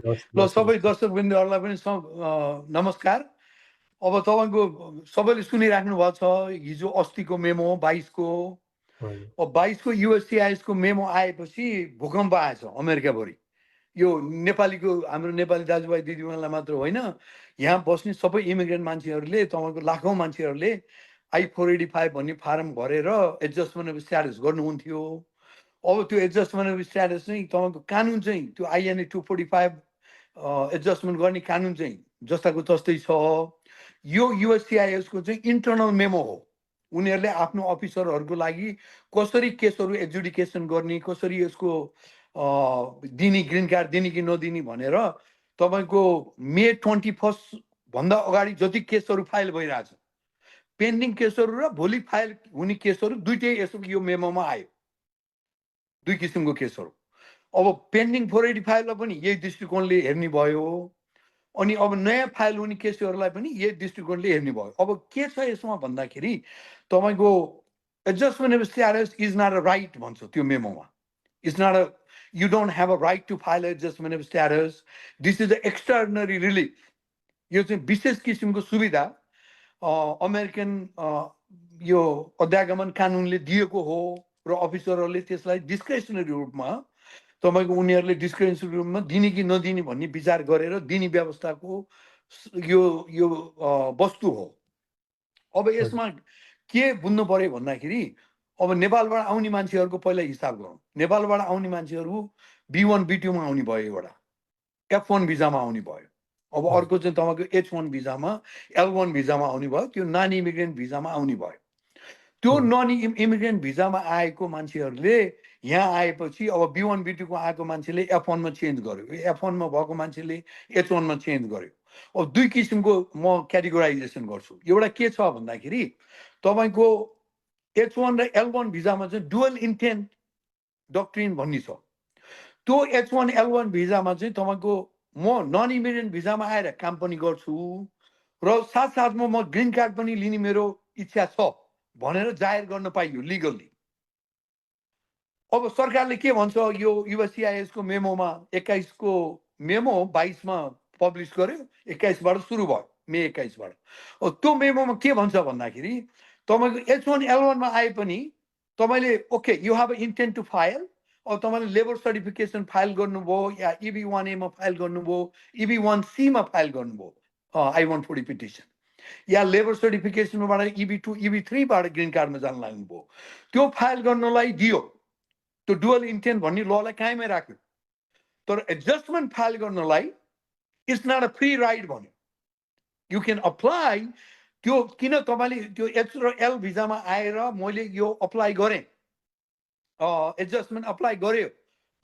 ल सबै दर्शकवृन्दहरूलाई पनि नमस्कार। अब तपाईँको सबैले सुनिराख्नु भएको छ हिजो अस्तिको मेमो 22 को। अब 22 को USCIS को मेमो आएपछि भूकम्प आएछ अमेरिकाभरि। यो नेपालीको हाम्रो नेपाली दाजुभाइ दिदीबहिनीलाई मात्र होइन, यहाँ बस्ने सबै इमिग्रेन्ट मान्छेहरूले, तपाईँको लाखौँ मान्छेहरूले I-485 भन्ने फारम भरेर एडजस्टमेन्ट अफ स्ट्याटस गर्नुहुन्थ्यो। अब त्यो एडजस्टमेन्ट अफ स्ट्याटस चाहिँ तपाईँको कानुन चाहिँ त्यो INA 245 एडजस्टमेन्ट गर्ने कानुन चाहिँ जस्ताको तस्तै छ। यो USCIS को चाहिँ इन्टरनल मेमो हो। उनीहरूले आफ्नो अफिसरहरूको लागि कसरी केसहरू एजुडिकेसन गर्ने, कसरी यसको दिने ग्रिन कार्ड दिने कि नदिने भनेर तपाईँको मे 21 भन्दा अगाडि जति केसहरू फाइल भइरहेछ, पेन्डिङ केसहरू र भोलि फाइल हुने केसहरू दुइटै यसो यो मेमोमा आयो। दुई किसिमको केसहरू। अब पेन्डिङ 485 लाई पनि यही दृष्टिकोणले हेर्ने भयो, अनि अब नयाँ फाइल हुने केसहरूलाई पनि यही दृष्टिकोणले हेर्ने भयो। अब के छ यसमा भन्दाखेरि तपाईँको adjustment of status is not a right भन्छ त्यो मेमोमा। It's not a, you don't have a right to file adjustment of status, this is a extraordinary relief. यो चाहिँ विशेष किसिमको सुविधा अमेरिकन यो अध्यागमन कानुनले दिएको हो र अफिसरहरूले त्यसलाई डिस्क्रेसनरी रूपमा तपाईँको उनीहरूले डिस्क्रेसनरी रूपमा दिने कि नदिने भन्ने विचार गरेर दिने व्यवस्थाको यो यो वस्तु हो। अब यसमा के बुझ्नु पर्यो भन्दाखेरि अब नेपालबाट आउने मान्छेहरूको पहिला हिसाब गरौँ। नेपालबाट आउने मान्छेहरू B1 B2 मा आउने भयो, एउटा F1 भिजामा आउने भयो। अब अर्को चाहिँ तपाईँको H1 भिजामा, L1 भिजामा आउने भयो, त्यो नन इमिग्रेन्ट भिजामा आउने भयो। त्यो नन इमिग्रेन्ट भिजामा आएको मान्छेहरूले यहाँ आएपछि अब B1 B2 को आएको मान्छेले F1 मा चेन्ज गर्यो, F1 मा भएको मान्छेले H1 मा चेन्ज गर्यो। अब दुई किसिमको म क्याटेगोराइजेसन गर्छु। एउटा के छ भन्दाखेरि तपाईँको H1 र L1 भिजामा चाहिँ डुअल इन्टेन्ट डक्ट्रिन भन्ने छ। त्यो H1 L1 भिजामा चाहिँ तपाईँको म नन इमिग्रेन्ट भिजामा आएर काम पनि गर्छु र साथसाथमा म ग्रिन कार्ड पनि लिने मेरो इच्छा छ भनेर जाहेर गर्न पाइयो लिगल्ली। अब सरकारले के भन्छ, यो USCIS को मेमोमा 21 को मेमो 22 मा पब्लिस गर्यो, 21 बाट सुरु भयो, मे 21 बाट। त्यो मेमोमा के भन्छ भन्दाखेरि तपाईँको H1 L1 मा आए पनि तपाईँले okay you have intent to file, अब तपाईँले लेबर सर्टिफिकेसन फाइल गर्नुभयो या EB1A मा फाइल गर्नुभयो, EB1C मा फाइल गर्नुभयो I-140 पिटिसन, या लेबर सर्टिफिकेसनबाट EB2 EB3 बाट ग्रिन कार्डमा जान लाग्नुभयो, त्यो फाइल गर्नलाई दियो। त्यो डुअल इन्टेन्ट भन्ने ललाई कायमै राख्यो। तर एडजस्टमेन्ट फाइल गर्नलाई it's not a free ride भन्यो। यु क्यान अप्लाई त्यो, किन तपाईँले त्यो H र L भिजामा आएर मैले यो अप्लाई गरेँ, एडजस्टमेन्ट अप्लाई गर्यो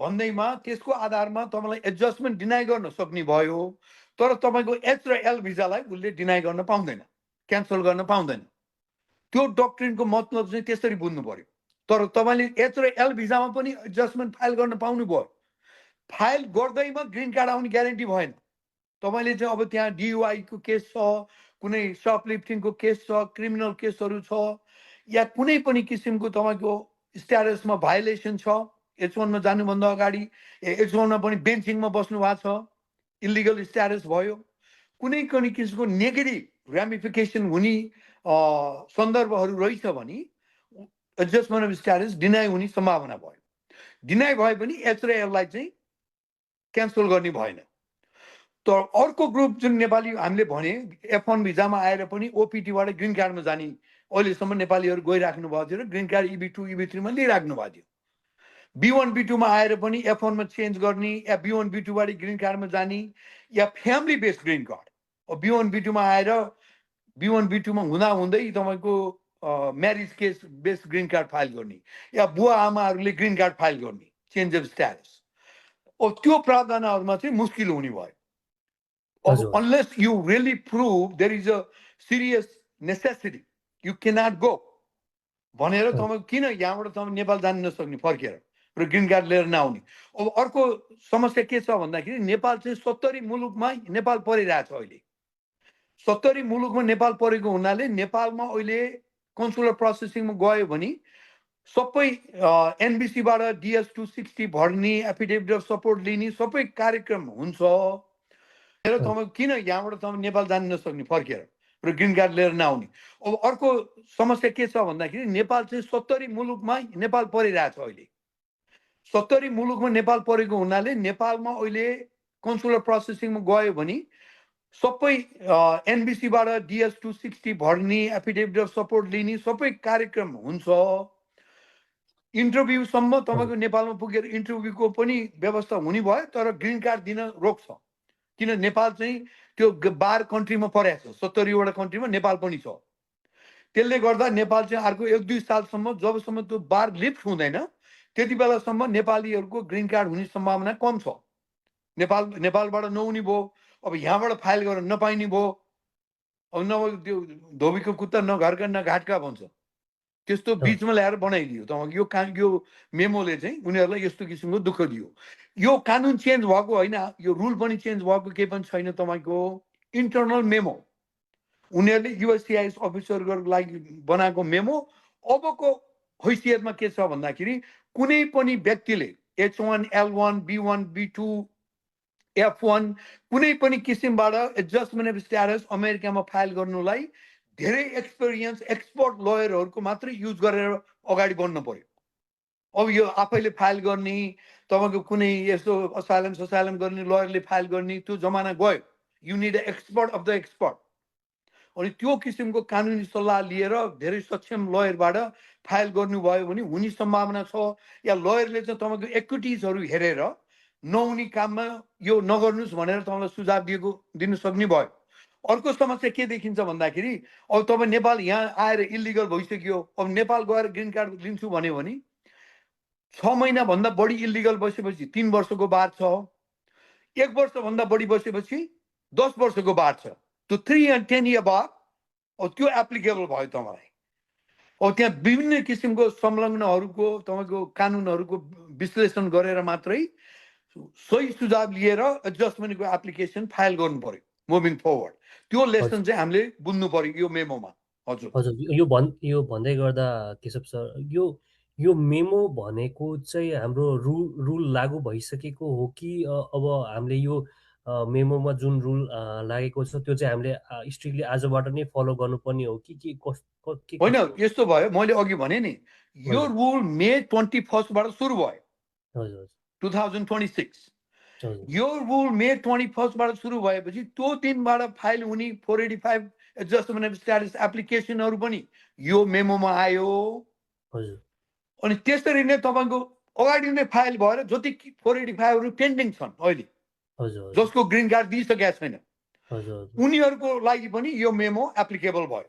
भन्दैमा त्यसको आधारमा तपाईँलाई एडजस्टमेन्ट डिनाइ गर्न सक्ने भयो। तर तपाईँको H र L भिजालाई उसले डिनाइ गर्न पाउँदैन, क्यान्सल गर्न पाउँदैन। त्यो डक्ट्रिनको मतलब चाहिँ त्यसरी बुझ्नु पर्यो। तर तपाईँले H र L भिजामा पनि एडजस्टमेन्ट फाइल गर्न पाउनुभयो, फाइल गर्दैमा ग्रिन कार्ड आउने ग्यारेन्टी भएन। तपाईँले चाहिँ अब त्यहाँ DUI को केस छ, कुनै सपलिफ्टिङको केस छ, क्रिमिनल केसहरू छ, या कुनै पनि किसिमको तपाईँको स्ट्याटसमा भायोलेसन छ, H1 मा जानुभन्दा अगाडि H1 मा पनि बेन्चिङमा बस्नु भएको छ, इलिगल स्ट्याटस भयो, कुनै कुनै किसिमको नेगेटिभ र्यामिफिकेसन हुने सन्दर्भहरू रहेछ भने एडजस्टमेन्ट अफ स्ट्याटस डिनाइ हुने सम्भावना भयो। डिनाइ भए पनि H र L लाई चाहिँ क्यान्सल गर्ने भएन। तर अर्को ग्रुप जुन नेपाली हामीले भने F1 भिजामा आएर पनि OPT बाट ग्रिन कार्डमा जाने अहिलेसम्म नेपालीहरू गइराख्नु भएको थियो र ग्रिन कार्ड EB2 EB3 मा लिइराख्नु भएको थियो। B1 B2 मा आएर पनि F1 मा चेन्ज गर्ने या B1 B2 बाट ग्रिन कार्डमा जाने या family based green card, B1 B2 मा आएर B1 B2 मा हुँदा हुँदै तपाईँको marriage case based green card file गर्ने या बुवा आमाहरूले ग्रिन कार्ड फाइल गर्ने, चेन्ज अफ स्ट्याटस, त्यो प्रावधानहरूमा चाहिँ मुस्किल हुने भयो। Unless you really prove there is a serious necessity, you cannot go भनेर तपाईँ किन यहाँबाट तपाईँ नेपाल जान नसक्ने फर्केर र ग्रिन कार्ड लिएर नआउने। अब अर्को समस्या के छ भन्दाखेरि नेपाल चाहिँ 70 मुलुकमा नेपाल परिरहेछ। अहिले 70 मुलुकमा नेपाल परेको हुनाले नेपालमा अहिले कन्सुलर प्रोसेसिङमा गयो भने सबै एनबिसीबाट DS-260 भर्ने, एफिडेभिट अफ सपोर्ट लिने सबै कार्यक्रम हुन्छ। र तपाईँ किन यहाँबाट तपाईँ नेपाल जान नसक्ने फर्केर र ग्रिन कार्ड लिएर नआउने? अब अर्को समस्या के छ भन्दाखेरि नेपाल चाहिँ 70 मुलुकमा नेपाल परिरहेछ अहिले। 70 मुलुकमा नेपाल परेको हुनाले नेपालमा अहिले कन्सुलर प्रोसेसिङमा गयो भने सबै एनबिसीबाट DS-260 भर्ने, एफिडेभिट अफ सपोर्ट लिने सबै कार्यक्रम हुन्छ। इन्टरभ्यूसम्म तपाईँको नेपालमा पुगेर इन्टरभ्यूको पनि व्यवस्था हुने भयो, तर ग्रिन कार्ड दिन रोक्छ। किन नेपाल चाहिँ त्यो 12 कन्ट्रीमा परेको छ, 70वटा कन्ट्रीमा नेपाल पनि छ। त्यसले गर्दा नेपाल चाहिँ अर्को 1-2 सालसम्म जबसम्म त्यो बार लिफ्ट हुँदैन त्यति बेलासम्म नेपालीहरूको ग्रिन कार्ड हुने सम्भावना कम छ। नेपालबाट नहुने भयो, अब यहाँबाट फाइल गरेर नपाइने भयो। अब नभए त्यो धोबीको कुत्ता न घरका न घाटका भन्छ, त्यस्तो बिचमा ल्याएर बनाइदियो। तपाईँको यो मेमोले चाहिँ उनीहरूलाई यस्तो किसिमको दुःख दियो। यो कानुन चेन्ज भएको होइन, यो रुल पनि चेन्ज भएको केही पनि छैन। तपाईँको इन्टरनल मेमो, उनीहरूले युएससिआइएस अफिसरहरूको लागि बनाएको मेमो। अबको हैसियतमा के छ भन्दाखेरि कुनै पनि व्यक्तिले H1, L1, B1, B2, F1 कुनै पनि किसिमबाट एडजस्टमेन्ट अफ स्ट्याटस अमेरिकामा फाइल गर्नुलाई धेरै एक्सपिरियन्स एक्सपर्ट लयरहरूको मात्रै युज गरेर अगाडि बढ्नु पर्यो। अब यो आफैले फाइल गर्ने, तपाईँको कुनै यस्तो असाइलम गर्ने लयरले फाइल गर्ने त्यो जमाना गयो। You need a expert of the expert. अनि त्यो किसिमको कानुनी सल्लाह लिएर धेरै सक्षम लयरबाट फाइल गर्नुभयो भने हुने सम्भावना छ। या लयरले चाहिँ तपाईँको इक्विटिजहरू हेरेर नहुने काममा यो नगर्नुहोस् भनेर तपाईँलाई सुझाव दिनु सक्ने भयो। अर्को समस्या के देखिन्छ भन्दाखेरि अब तपाईँ नेपाल यहाँ आएर इलिगल भइसक्यो, अब नेपाल गएर ग्रिन कार्ड लिन्छु भन्यो भने 6 महिनाभन्दा बढी इलिगल बसेपछि 3 वर्षको बार छ, 1 वर्षभन्दा बढी बसेपछि 10 वर्षको बार छ। त्यो 3 and 10 year बाद अब त्यो एप्लिकेबल भयो तपाईँलाई। अब त्यहाँ विभिन्न किसिमको संलग्नहरूको तपाईँको कानुनहरूको विश्लेषण गरेर मात्रै सही सुझाव लिएर एडजस्टमेन्टको एप्लिकेसन फाइल गर्नु पर्यो मुभिङ फरवर्ड। त्यो लेसन चाहिँ हामीले बुझ्नु पर्यो यो मेमोमा। हजुर यो भन्दै गर्दा केशव सर, यो मेमो भनेको चाहिँ हाम्रो रुल लागू भइसकेको हो कि अब हामीले यो मेमोमा जुन रुल लागेको छ त्यो चाहिँ हामीले स्ट्रिक्टली आजबाट नै फलो गर्नुपर्ने हो कि के? होइन, यस्तो भयो, मैले अघि भने नि यो रुल May 21बाट सुरु भयो 2026। यो रुल May 21बाट सुरु भएपछि त्यो दिनबाट फाइल हुने 485 एडजस्टमेन्ट अफ स्ट्याटस एप्लिकेसनहरू पनि यो मेमोमा आयो। अनि त्यसरी नै तपाईँको अगाडि नै फाइल भएर जति 485हरू पेन्डिङ छन् अहिले, जसको ग्रिन कार्ड दिइसकेका छैन, उनीहरूको लागि पनि यो मेमो एप्लिकेबल भयो।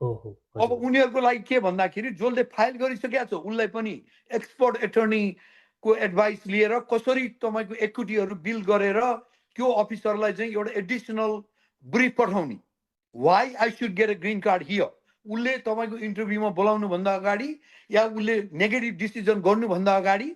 अब उनीहरूको लागि के भन्दाखेरि जसले फाइल गरिसकेका छ उसलाई पनि एक्सपर्ट एटर्नीको एडभाइस लिएर कसरी तपाईँको इक्विटीहरू बिल गरेर त्यो अफिसरलाई चाहिँ एउटा एडिसनल ब्रिफ पठाउने, why I should get a green card here. उसले तपाईँको इन्टरभ्यूमा बोलाउनुभन्दा अगाडि या उसले नेगेटिभ डिसिजन गर्नुभन्दा अगाडि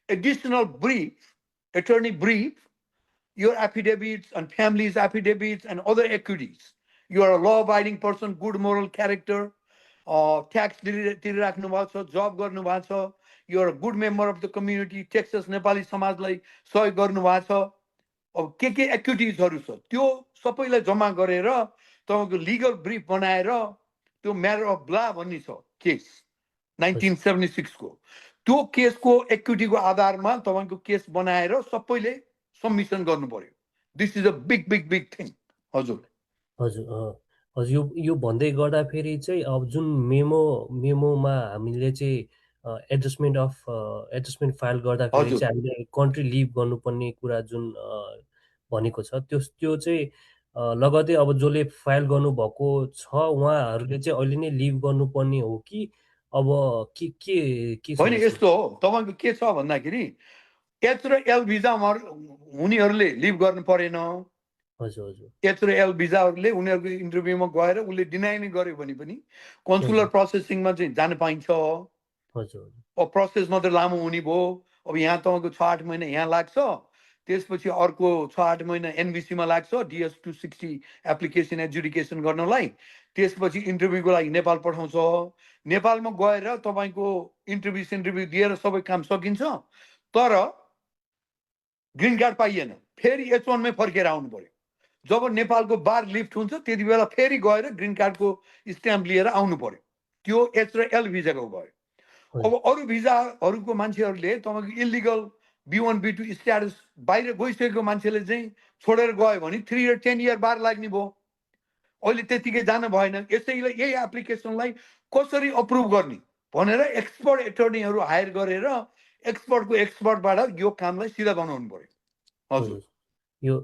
additional brief, attorney brief, your affidavits and families affidavits and other equities. You are a law-abiding person, good moral character, tax तिरिराख्नु भएको छ, जब गर्नु भएको छ, you are a good member of the community, Texas Nepali समाजलाई सहयोग गर्नु भएको छ। अब के एक्टिभिटिजहरू छ त्यो सबैलाई जम्मा गरेर तपाईँको लिगल ब्रिफ बनाएर त्यो म्याटर अफ ब्ला भन्ने छ केस 1976 को, त्यो केसको एक्टिभिटीको आधारमा तपाईँको केस बनाएर सबैले सबमिसन गर्नु पर्यो। This is a big big big thing. हजुर यो भन्दै गर्दाखेरि चाहिँ अब जुन मेमोमा हामीले चाहिँ एडजस्टमेन्ट फाइल गर्दाखेरि चाहिँ हामीले कन्ट्री लिभ गर्नुपर्ने कुरा जुन भनेको छ त्यो चाहिँ लगतै अब जसले फाइल गर्नुभएको छ उहाँहरूले चाहिँ अहिले नै लिभ गर्नुपर्ने हो कि अब के होइन? यस्तो हो, तपाईँको के छ भन्दाखेरि H र L भिजा उनीहरूले लिभ गर्नु परेन। H र L भिजाहरूले उनीहरूको इन्टरभ्यूमा गएर उसले डिनाइ नै गर्यो भने पनि कन्सुलर प्रोसेसिङमा चाहिँ जान पाइन्छ। अब प्रोसेस मात्रै लामो हुने भयो। अब यहाँ तपाईँको 6-8 महिना यहाँ लाग्छ, त्यसपछि अर्को 6-8 महिना एनबिसीमा लाग्छ DS 260 एप्लिकेसन एजुकेसन गर्नलाई। त्यसपछि इन्टरभ्यूको लागि नेपाल पठाउँछ। नेपालमा गएर तपाईँको इन्टरभ्यू सेन्टरभ्यू दिएर सबै काम सकिन्छ, तर ग्रिन कार्ड पाइएन। फेरि H1 मै फर्केर आउनु पर्यो। जब नेपालको बार लिफ्ट हुन्छ त्यति बेला फेरि गएर ग्रिन कार्डको स्ट्याम्प लिएर आउनु पर्यो। त्यो H र L भिजाको भयो। अब अरू भिजाहरूको मान्छेहरूले तपाईँको इलिगल B1 B2 स्ट्याटस बाहिर गइसकेको मान्छेले चाहिँ छोडेर गयो भने 3 र 10 इयर बार लाग्ने भयो। अहिले त्यतिकै जान भएन। यसैले यही एप्लिकेसनलाई कसरी अप्रुभ गर्ने भनेर एक्सपर्ट एटर्नीहरू हायर गरेर एक्सपर्टको एक्सपर्टबाट यो कामलाई सिधा बनाउनु पर्यो। हजुर, यो